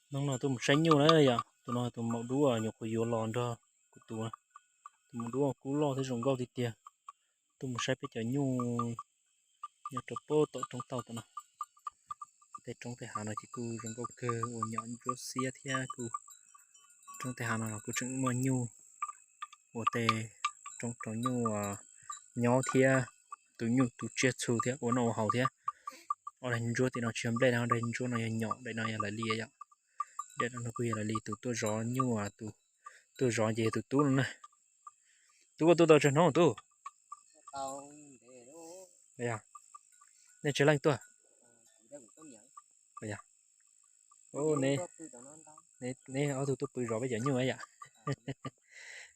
Hnub no tuaj mus saib nyuj na yom, tus no tus maum dub nyuam qhuav yuav los nrog kuv tus, tus maum dub kub loj thiab zoo nkauj tiag tiag. Tuaj mus saib peb cov nyuj nyob rau pem tom roob tauj tom no. Tej roob tej hav no ces kuj zoo nkauj kawg, ua nyom ntsuab xiab thiab kuj, roob tej hav no los kuj tseem muaj nyuj, ua tej roob rau nyuj nyob thiab, tu nyuj tu tsiaj txhu thiab ua noj ua haus thiab. Ob daim ntsuab tim no tsis yog nplej na, ob daim ntsuab no yog nyom, daim no yog lawv li yom. Daim no kuj yog lawv li, tus tuaj zov nyuj, tus tuaj zov ces yog tus tub no na. Tub, koj tuaj tau tsawg hnub tub? Nej tsawg leej tuaj? Neb ob tug tuaj pw zov peb cov nyuj yom.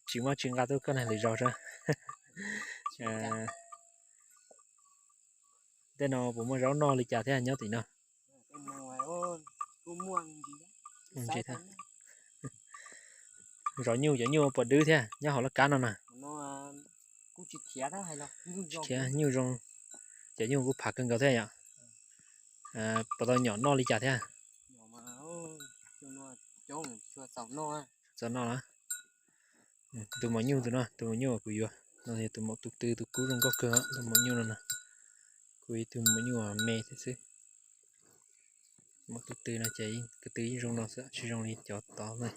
Tsis muaj tsis nqa tuaj koj na, lwm zaus. Tej no puas muaj zaub noj li cas thiab nyob tim no? Zov nyuj, cov nyuj puas dwb thiab nyob hauv laj kab no na? Tsis khiav, nyuj zoo, cov nyuj kuj phav kawg nkaus thiab yom. Puas tau nyom noj li cas thiab? Txaus noj na. Tus maum nyuj tus no, tus maum nyuj kuv yuav no yog tus maum tus tw, tus kub zoo nkauj kawg, tus maum nyuj no na. Kuj ib tug maum nyuj me thiab xwb. Maum tus tw no ces ko tw yeej zoo no xwb, tsis zoo li cov tod ne.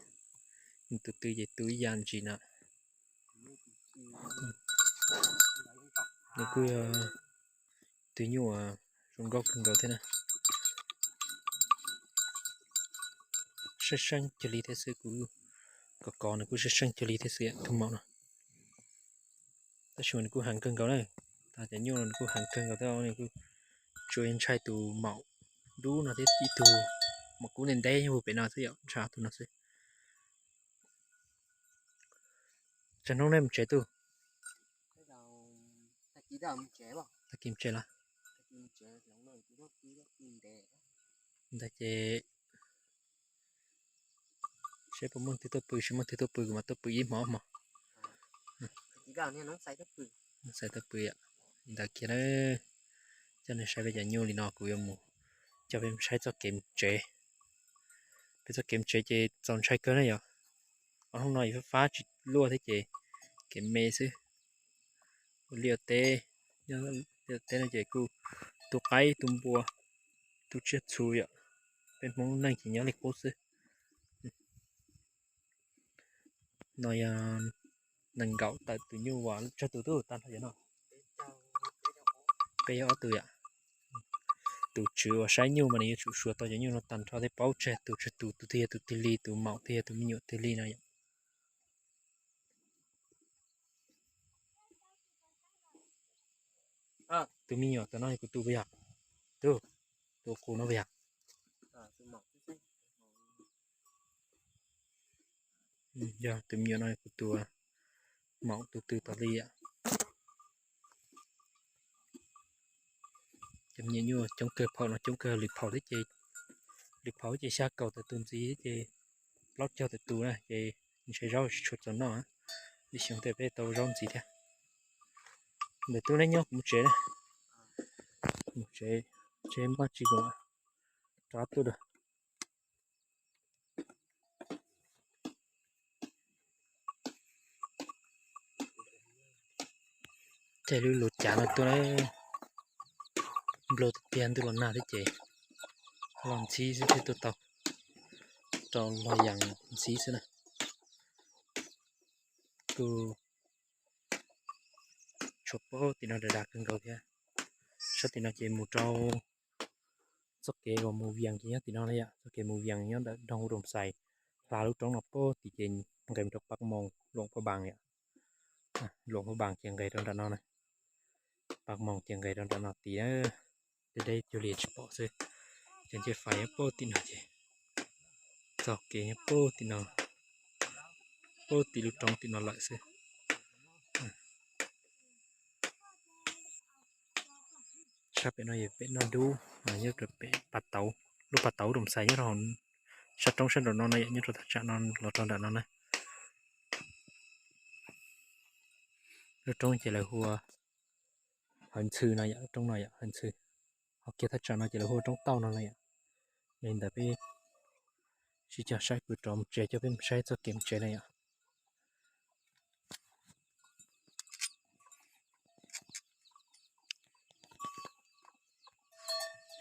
Tus tw ces tu ib yam ntsis na. Nws kuj yog tus nyuj zoo nkauj kawg nkaus thiab na. Seej seej cuag li thiab xwb, kuv kov kov nws kuj seej seej cuag li thiab xwb tus maum no. Tab sis mas nws kuj heev kawg nkaus na. Cov nyuj no nws kuj heev kawg nkaus thiab, nws kuj tsuas ntshai tus maum dub no thiab ib tug maum kub ntev ntev nyob puag pem no xwb yom, ntshai tus no xwb. Tsawg hnub nej mus tsev tub? Tag kis mus tsev los? Ntag ces seb puas muaj twg tuaj pw, tsis muaj twg tuaj pw kuv mam tuaj pw ib hmo ob hmo. Xaiv tuaj pw ntawd kiag na. Coj nej saib peb cov nyuj li no, kuv yuav mus coj peb saib txoj kev mus tsev. Peb txoj kev mus tsev ces txaus ntshai kawg na yom. Ob hnub no fab fab tsis luaj thiab ces kev me xwb. Ua liaj teb, nyob liaj teb no ces kuj tu qaib tu npua, tu tsiaj txhu yom. Peb Hmoob neej ces nyob li qub xwb. No yog nees nkaum tawm tus nyuj uas tsawg tus tub tag nrho cov no? Peb yog ob tug yom. Tus tswv uas saib nyuj mas nws yuav tsum suav tau cov nyuj no tag nrho thiab paub tsawg tus tsawg tus, tus twg yog tus twg li, tus maum twg yog tus me nyuam twg li no yom. Tus me nyuam tom no yog kuv tus puas yog? Tus, tus qus no puas yog? Yog tus me nyuam no yog kuv tus maum tus tw tas li yom. Cov me nyuam nyuj coob kawg, phaum no coob kawg, lwm phaum thiab ces, lwm phaum ces xya kaum tawm tus ntxiv thiab ces plaub caug tawm tus na ces ntshe zaub tsis tshua txaus noj. Ib xyoo tej peb tau zaub ntxiv thiab. Ntawm tub neb nyob kuv mus tsev na. Mus tsev, tsev npaj tsis zoo rov tuaj dua. Caij lub lub cav no tuaj na, nplua tiag tiag, ntuj los nag thiab ces los ntxhib xwb thiaj tuaj tau, rau los yas ntxhib xwb na. Kuj tshuav pab tim no dav dav kawg nkaus thiab. Sab tim no ces mus rau txoj kev uas mus Vias ces nyob tim no na yom, txoj kev mus Vias nyob ntawm nroog Ub Roos Xais, hla lub roob no pab tim ces nqes mus rau Paj Moos, Luam Phaj Npaas yom. Luam Phaj Npaas ces nqes rau nram no na, Paj Moos ces nqes rau nram no tid na. Deb deb cuag li tsis pom xwb. Cov ncej fais nyob pab tim no ces, txoj kev nyob pab tim no, pab tim lub roob tim no lawm xwb. Sab pem no yog pem Naj Dub, nyob rau pem Pas Tauv, lub Pas Tauv Ub Roos Xais nyob rau sab roob sab nraum no na yom, nyob rau thaj tsam no los rau nram no na. Lub roob ces lawv hu ua Hawv Ntxhw no yom, lub roob no yom, Hawv Ntxhw. Ho kiag thaj tsam no ces lawv hu ua Roob Tauj no na yom. Yog li ntawd peb Sib cog saib kuv rov mus tsev, coj peb mus saib txoj kev mus tsev na yom.